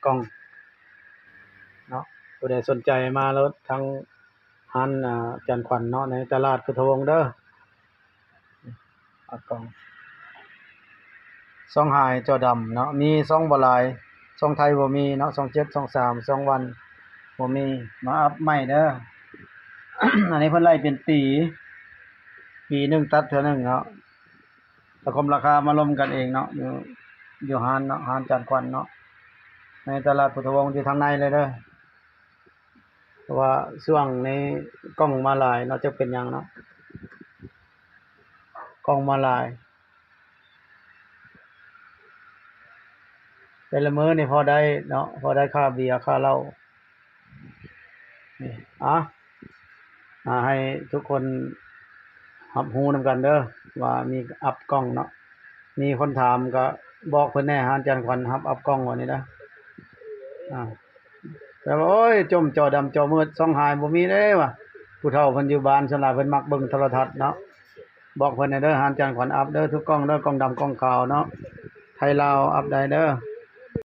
ກ້ອງເນາະ. ຜູ້ໃດສົນໃຈມາໂລດທາງຮ້ານ ອາ ຈານຂວັນເນາະ ໃນຕະຫຼາດພຸດທະວົງເດີ. ອັບກ້ອງ ຊ່ອງໄຮຈໍດຳເນາະ ມີຊ່ອງບໍ່ຫຼາຍ ຊ່ອງໄທບໍ່ມີເນາະ ຊ່ອງເຈັດ ຊ່ອງສາມ ຊ່ອງວັນບໍ່ມີ ມາອັບໃໝ່ເດີ. ອັນນີ້ເພິ່ນໄລ່ເປັນປີ ປີໜຶ່ງຕັດເທື່ອໜຶ່ງເນາະ. ຕະຄົມລາຄາມາລົມກັນເອງເນາະ ຢູ່ ຢູ່ຮ້ານເນາະ ຮ້ານຈານຂວັນເນາະ ໃນຕະຫຼາດພຸດທະວົງ ຢູ່ທາງໃນເລີຍເດີ. ເພາະວ່າຊ່ວງນີ້ກ້ອງມາຫຼາຍເນາະ ຈັກເປັນຫຍັງເນາະ ກ້ອງມາຫຼາຍ. ແຕ່ລະມື້ນີ້ພໍໄດ້ເນາະ ພໍໄດ້ຄ່າເບຍຄ່າເຫຼົ້ານີ້. ອາ ອາ ໃຫ້ທຸກຄົນຮັບຮູ້ນຳກັນເດີ ວ່າມີອັບກ້ອງເນາະ. ມີຄົນຖາມກໍບອກເພິ່ນແດ່ ຮ້ານຈານຂວັນຮັບອັບກ້ອງວ່ານີ້ນະ. ອາ ແຕ່ວ່າ ໂອ້ຍ ຈົ່ມຈໍດຳຈໍມືດ ສ່ອງຫາຍບໍ່ມີເດ້ວ່າ ຜູ້ເຖົ້າເພິ່ນຢູ່ບ້ານ ສ່ວນຫຼາຍເພິ່ນມັກເບິ່ງໂທລະທັດເນາະ. ບອກເພິ່ນແດ່ເດີ ຮ້ານຈານຂວັນອັບເດີ ທຸກກ້ອງເດີ ກ້ອງດຳກ້ອງຂາວເນາະ ໄທລາວອັບໄດ້ເດີ.